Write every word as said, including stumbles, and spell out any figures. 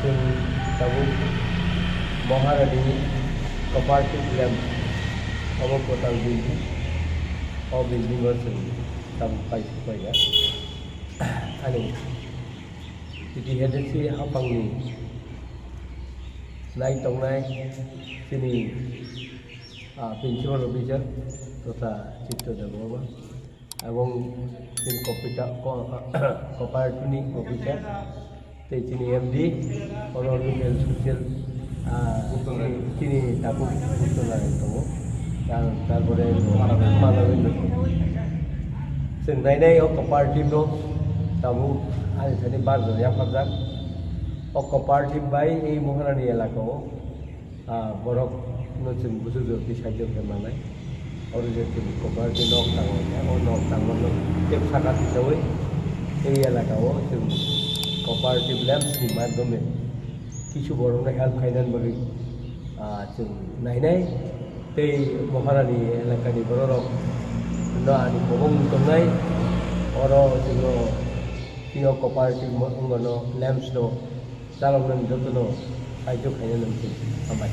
Chwng tabuk Maharani Cooperative Lamp obo kwtal building. O building o chwng tabuk paisuk paikha. Ani T T H A D C hapangni nai tongnai chini, ah, Principal Officer totha Chitto Debbarma. Ebong chini kopita-, ko-, cooperative ni officer, tei chini M D, oro local social, ah, chini, chini tabuk Gupta Narayan tongo. Tar-, tarpore Madhavendra tongo. Chwng nainai o cooperative no tabuk ani thani barjak yapharjak. O cooperative bai ei Maharani elaka o ah, borok no chwng buchuk jora twi saichung khe manai. Oro je chwng cooperative nok tango, o nok tango no tep saka tisawi ei elaka o chwng cooperative lamps ni madhyome kisu borok no help khainani bagwi, ah, chwng nainai. Tei Maharani elaka ni borok rok no ani kobong tongnai. Oro chwng no tino cooperative mo-, wngmano lamps no chaloknani jotono saichung khainani wngkhe. Hambai.